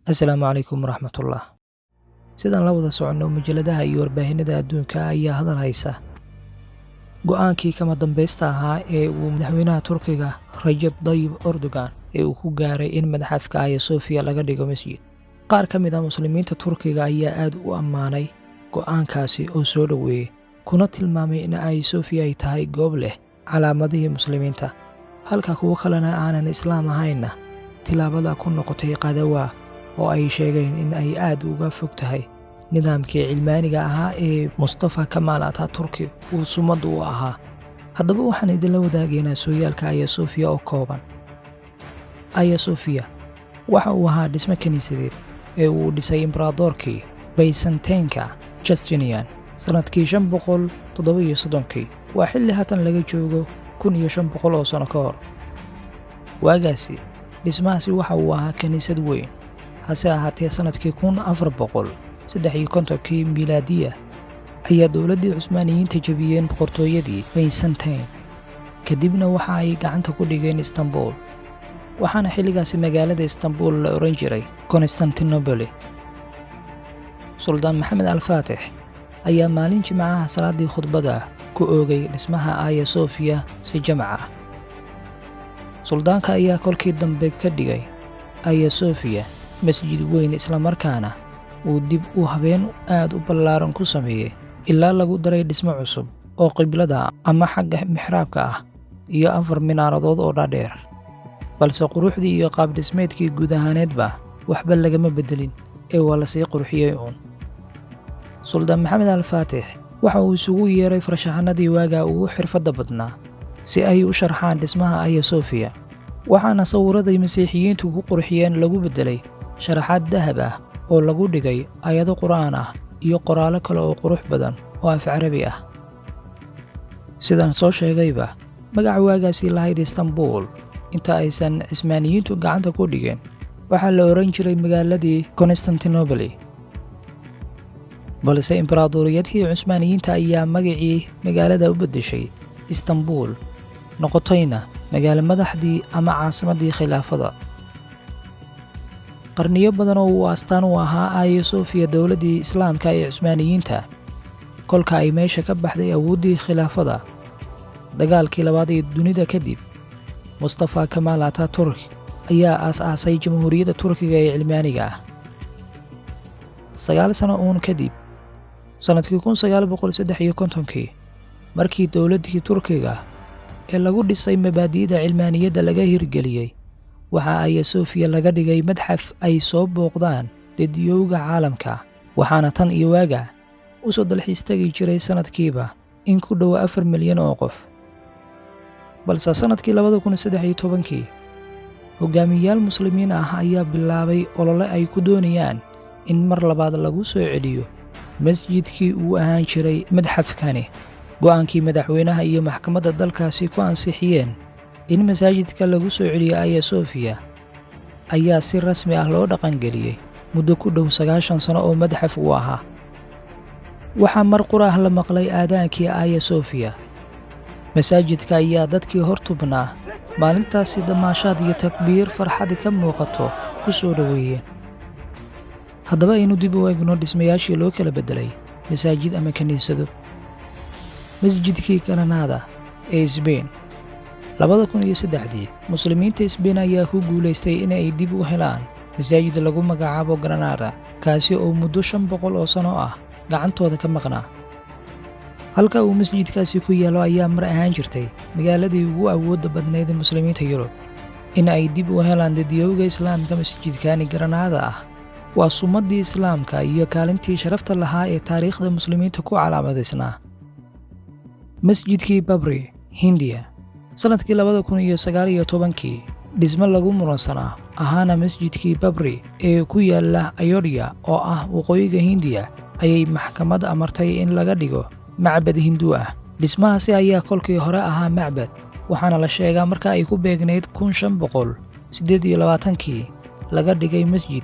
Assalaamu calaykum waraxmatullah. Sidaan la wada soconno, mujaladaha iyo warbaahinada adduunka ayaa hadal haysa go'aankii kama dambaysta ahaa ee uu madaxweynaha Turkiga Rajab Dayib Erdogan ee uu ku gaaray in madxafka Aya Sofiya laga dhigo masjid. Qaar ka mid ah muslimiinta Turkiga ayaa aad u ammaanay go'aankaasi oo soo dhoweeyey, kuna tilmaamay in Aya Sofiya ay tahay goob leh calaamadihii muslimiinta, halka kuwo kalena aanan islaam ahaynna tilaabada ku noqotay qadawaa oo ay sheegeen in ay aad uga fog tahay nidaamkii cilmaaniga ahaa ee Mustafa Kamaal Ataturki uu sumadda u ahaa. Haddaba waxaan idinla wadaagaynaa sooyaalka Aya Sofiya oo kooban. Aya Sofiya waxa uu ahaa dhismo kiniisadeed ee uu dhisay imberadoorkii Baysanteynka Justinian sannadkii 537-kii. Waa xilli haatan laga joogo 1500 oo sano ka hor. Waagaasi dhismahaasi waxa uu ahaa kiniisad weyn, hase ahaatee sannadkii 1453-kii miilaadiya ayaa dowladdii Cusmaaniyiinta jebiyeen boqortooyadii Baysanteyn, kadibna waxa ay gacanta ku dhigeen Istanbul, waxaana xilligaasi magaalada Istanbul la odhan jiray Constantinopoli. Suldaan Maxamed Alfaatix ayaa maalin jimcaha salaaddii khudbadda ku oogay dhismaha Aya Sofiya si jamac ah. Suldaanka ayaa kolkii dambe ka dhigay Aya Sofiya masjid weyn, islamarkaana uu dib u habeen aad u ballaaran ku sameeyey, ilaa lagu daray dhismo cusub oo qiblada ama xagga mixraabka ah iyo 4 minaaradood oo dhaadheer. Balse quruxdii iyo qaabdhismeedkii guud ahaaneedba waxba lagama beddelin ee waa lasii qurxiyey uun. Suldaan Maxamed Alfaatix waxa uu isugu yeeray farshaxanadii waagaa ugu xirfadda badnaa si ay u sharxaan dhismaha Aya Sofiya, waxaana sawirraday masiixiyiintu ku qurxiyeen lagu beddelay sharaxaad dahab ah oo lagu dhigay aayado Qur'aan ah iyo qoraallo kale oo qurux badan oo af Carabi ah. Sidaan soo sheegayba, magaca waagaasi lahayd Istanbul inta aysan Cismaaniyiintu gacanta ku dhigin waxaa la odhan jiray magaaladii Constantinopoli, balse imberaadoriyadkii Cusmaaniyiinta ayaa magacii magaalada u beddeshay Istanbul, noqotayna magaalo madaxdii ama caasimaddii khilaafada. Qarniyo badan oo uu astaan u ahaa Aya Sofiya dowladdii islaamka ee Cusmaaniyiinta, kolka ay meesha ka baxday awooddii khilaafada dagaalkii labaad ee dunida kadib, Mustafa Kamaal Ataturk ayaa aas-aasay Jamhuuriyadda Turkiga ee cilmaaniga ah. 9 sano uun kadib, sannadkii 1953-kii, markii dowladdii Turkiga ee lagu dhisay mabaadi'da cilmaaniyadda laga hirgeliyey, waxa Aya Sofiya laga dhigay madxaf ay soo booqdaan dadyowga caalamka, waxaana tan iyo waaga u soo dalxiis tagi jiray sannadkiiba in ku dhow 4 milyan oo qof. Balse sannadkii 2013-kii hogaamiyayaal muslimiin ah ayaa bilaabay olole ay ku doonayaan in mar labaad lagu soo celiyo masjidkii uu ahaan jiray madxafkani. Go'aankii madaxweynaha iyo maxkamadda dalkaasi ku ansixiyeen in masaajidka lagu soo celiyo Aya Sofiya ayaa si rasmi ah loo dhaqangeliyey muddo ku dhow 90 sano oo madxaf uu ahaa. Waxaa mar qura ah la maqlay aadaankii Aya Sofiya. Masaajidka ayaa dadkii hor tubnaa maalintaasi damaashaad iyo takbiir farxadi ka muuqato ku soo dhoweeyeen. Haddaba aynu dib u eegno dhismayaashii loo kala beddelay masaajid ama kiniisado. Masjidkii Granada ee Sbain. 2003-dii muslimiinta Sbain ayaa ku guulaystay in ay dib u helaan masaajid lagu magacaabo Granada, kaasi oo muddo 500 oo sano ah gacantooda ka maqnaa. Halka uu masjidkaasi ku yaallo ayaa mar ahaan jirtay magaaladii ugu awoodda badnayd muslimiinta Yurub. In ay dib u helaan dadyowga islaamka masjidkani Granada ah waa sumaddii islaamka iyo kaalintii sharafta lahaa ee taariikhda muslimiinta ku calaamadaysnaa. Masjidkii Babri, Hindiya. Sannadkii 2019-kii dhismo lagu muransanaa ahaana masjidkii Babri ee ku yaala Ayodhya oo ah waqooyiga Hindiya ayay maxkamad amartay in laga dhigo macbad Hinduu ah. Dhismahaasi ayaa kolkii hore ahaa macbad, waxaana la sheegaa marka ay ku beegnayd 1528-kii laga dhigay masjid,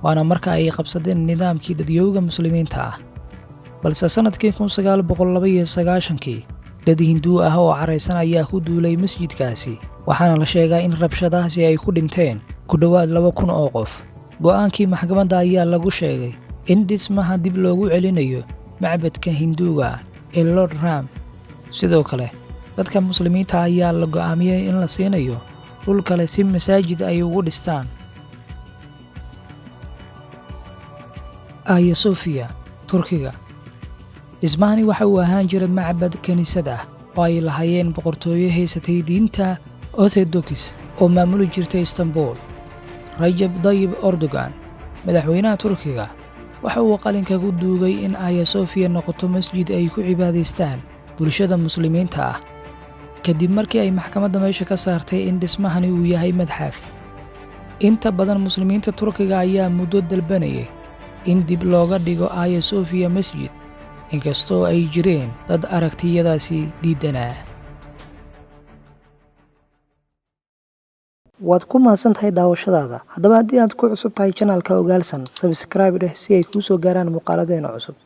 waana marka ay qabsadeen nidaamkii dadyowga muslimiinta ah. Balse sannadkii 1992-kii dad Hinduu ah oo caraysan ayaa ku duulay masjidkaasi, waxaana la sheegaa in rabshadahaasi ay ku dhinteen ku dhowaad 2000 oo qof. Go'aankii maxkamadda ayaa lagu sheegay in dhismaha dib loogu celinayo macbadka Hinduuga ah ee Lord Ram. Sidoo kale, dadka Muslimiinta ayaa la go'aamiyey in la siinayo dhul kale si masaajid ay ugu dhistaan. Aya Sofiya, Turkiga. Dhismahani waxa uu ahaan jiray macbad kiniisad ah oo ay lahaayeen boqortooyo haysatay diinta Orthodox oo maamuli jirtay Istanbul. Rajab Dayib Erdogan, madaxweynaha Turkiga, waxa uu qalinka ku duugay in Aya Sofiya noqoto masjid ay ku cibaadaystaan bulshada Muslimiinta ah, kadib markii ay maxkamadda meesha ka saartay in dhismahani uu yahay madxaf. Inta badan Muslimiinta Turkiga ayaa muddo dalbanayay in dib looga dhigo Aya Sofiya masjid, inkastoo ay jireen dad aragtiyadaasi diidanaa. Waad ku mahadsan tahay daawashadaada. Haddaba haddii aad ku cusub tahay janalka Ogaalsan, sabskraibe dheh si ay kuu soo gaaraan muuqaaladeena cusub.